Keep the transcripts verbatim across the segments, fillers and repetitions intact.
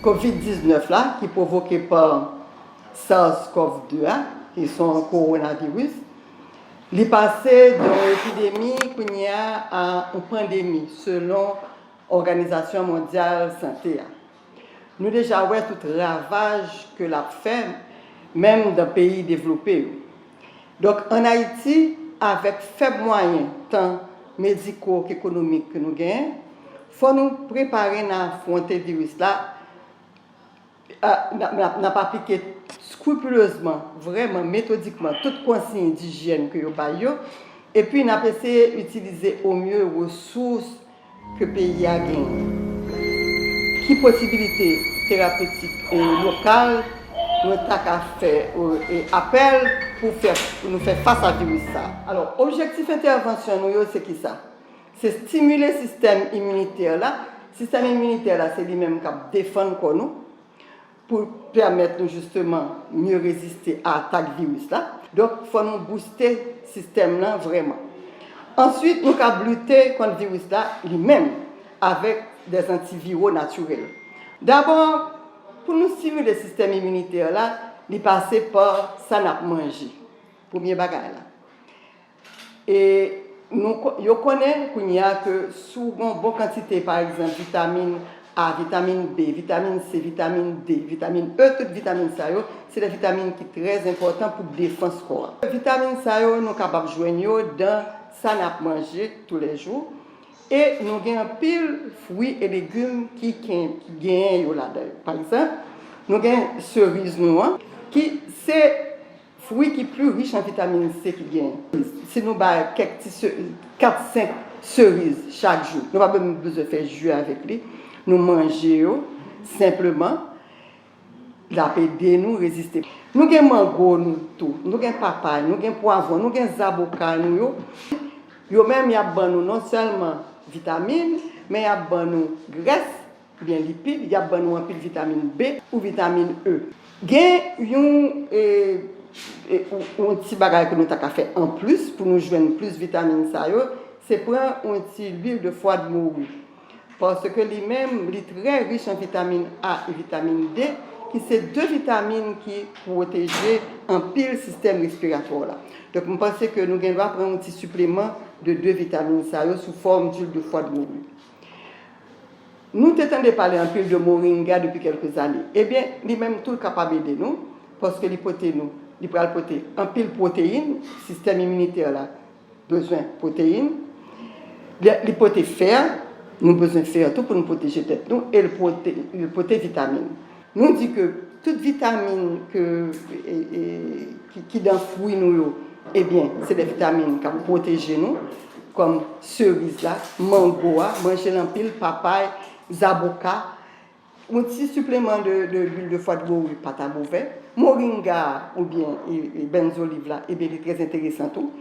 Kovid diznèf la, ki pwovoke pa SARS-CoV de a, ki se yon kowonaviris, li pase de yon epidemi kounye a a yon pandemi, selon Òganizasyon Mondyal Sante a. Nou deja wè tout ravaj ke l ap fè, menm nan peyi devlope yo. Donk, ann Ayiti, avèk fèb mwayen, tan mediko k ekonomik ke nou genyen, fò nou prepare n a afwonte viris la. N ap aplike skripilezman, vrèman metodikman, tout konsiy dijyèn ke yo bay yo, epi n ap eseye itilize omye resous ke peyi a genyen. Ki posibilite terapetik e lokal nou ta ka fè e apèl pou fè, pou nou fè fas a viris sa? Alò, objektif entèvansyon nou yo se ki sa? Se stimile sistèm iminitè la. Sistèm iminitè la, se li menm k ap defann kò nou pou pèmèt nou jisteman mye reziste a atak viris la. Donk, fò nou bouste sistèm nan vrèman. Answit, nou kab lite kont viris la li menm avèk dè antiviro natirèl. Dabò, pou nou stimile sistèm iminitè la, li pase pa sa n ap manje. Premye bagay la. E nou, yo konnen kounye a ke si w gen yon bon kantite, pa egzanp, vitamin A, vitamin B, vitamin C, vitamin D, vitamin E, tout vitamin sa yo, se de vitamin ki trè enpòtan pou defans kò a. Vitamin sa yo, nou kapab jwenn yo dan sa n ap manje toulèjou. E nou gen anpil fwi e legim ki, ki genyen yo ladan yo. Pa egzanp, nou gen seriz nou an, ki se fwi ki pli rich an vitamin C ki genyen. Si nou bay kèk ti se-, kat, senk seriz chak jou, nou pa menm bezwen fè ji avèk li. Nou manje yo senpleman, l ap ede nou reziste. Nou gen mango nou tou, nou gen papay, nou gen pwavwon, nou gen zaboka nou yo. Yo menm, y ap ban nou non sèlman vitamin, men y ap ban nou grès, oubyen lipid, y ap ban nou anpil vitamin B ou vitamin E. Gen yon, e, e, yon, yon ti bagay ke nou ta ka fè anplis pou nou jwenn plis vitamin sa yo, se pran yon ti lwil de fwa de mori. Paske li menm, li trè rich an vitamin A e vitamin D, ki se de vitamin ki pwoteje anpil sistèm respiratwa w la. Donk, m panse ke nou gen dwa pran yon ti sipleman de de vitamin sa yo sou fòm dwil de fwa de mori. Nou te tande pale anpil de moringa depi kèlke zane. Ebyen, li menm tou l kapab ede nou, paske li pote nou, li pral pote anpil pwoteyin, sistèm iminitè la bezwen pwoteyin. Li, li pote fè, nou bezwen fè tou pou nou pwoteje tèt nou, e l pote, li pote vitamin. Nou di ke tout vitamin ke, e, e, ki, ki dan fwi nou yo, ebyen, se de vitamin k ap pwoteje nou, kòm seriz la, mango a, manje l anpil, papay, zaboka, yon ti sipleman de, de lwil de fwa de mori pa ta move, moringa oubyen, e, e, benzoliv la, ebyen, li trè enteresan tou,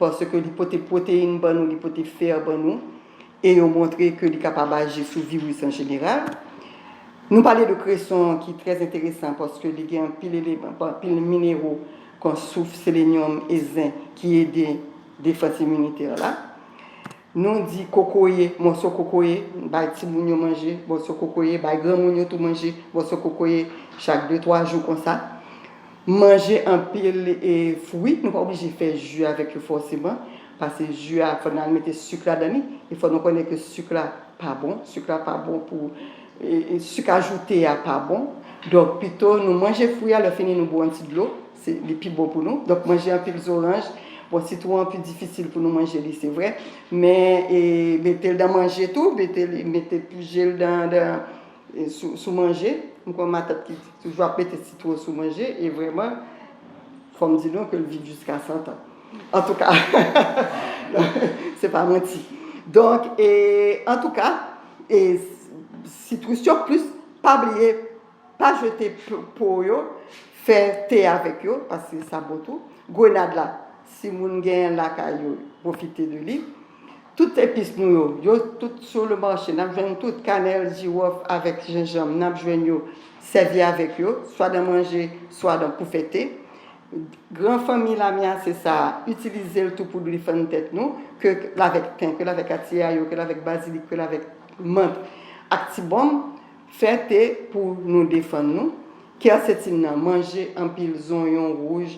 paske li pote pwoteyin ban nou, li pote fè ban nou, e yo montre ke li kapab aji sou viris an jeneral. Nou pale de kreson ki trè enteresan paske li gen anpil eleman, anpil minero kon souf, selenyòm e zen ki ede defans iminitè la. Nou di kokoye, mòso kokoye, bay timoun yo manje, mòso kokoye, bay granmoun yo tou manje, mòso kokoye chak de, twa jou konsa. Manje anpil, e, fwi, nou pa oblije fè ji avèk yo fòseman, paske ji a, fò n al mete sik ladan li, e fò nou konnen ke sik la pa bon, sik la pa bon pou, e, e, sik ajoute a pa bon. Donk, pito nou manje fwi a, lè fini nou bwè yon ti dlo, se, li pi bon pou nou. Donk, manje anpil zoranj. Bon, sitwon an pi difisil pou nou manje li, se vre, men, e, mete l dan manje tou, mete l, mete pije l dan, dan, e, sou, sou manje. M konn matant ki toujou ap mete sitwon sou manje, e vrèman, fò m di nou ke l viv jiska san tan. Antouka, se pa manti. Donk, e, antouka, e, sitrus yo plis, pa bliye, pa jete p-, po yo, fè te avèk yo, paske sa bon tou. Grenad la, si moun genyen lakay yo, pwofite de li. Tout epis nou yo, yo tout sou le mache, n ap jwenn tout, kanèl, jiwòf avèk jenjanm, n ap jwenn yo, sèvi avèk yo, swa nan manje, swa nan pou fè te. Gran fanmi lamyase sa a, itilize l tou pou defann tèt nou, ke l avèk ten, ke l avèk atiayo, ke l avèk bazilik, ke l avèk mant ak ti bonm. Fè te pou nou defann nou. Kèsetin nan manje anpil zonyon wouj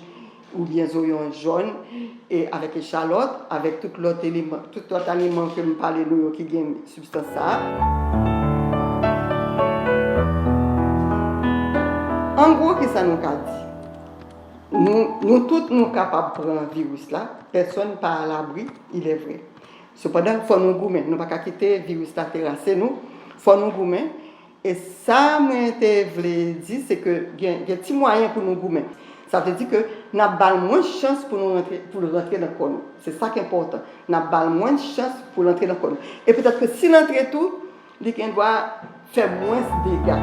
oubyen zonyon jòn, e avèk echalòt, avèk tout lòt eleman, tout lòt aliman ke m pale nou yo ki gen sibstans sa a. An gwo, kisa nou ka di? Nou, nou tout nou kapab pran viris la, pèsonn pa alabri, il est vrai. Sepandan, fò nou goumen, nou pa ka kite viris la terase nou, fò nou goumen. E sa mwen te vle di, se ke gen, gen ti mwayen pou nou goumen. Sa vle di ke n ap ba l mwens chans pou nou rantre, pou l rantre nan kò nou. Se sa k enpòtan. N ap ba l mwens chans pou l antre nan kò nou. E petèt ke si l antre tou, li gen dwa fè mwens dega.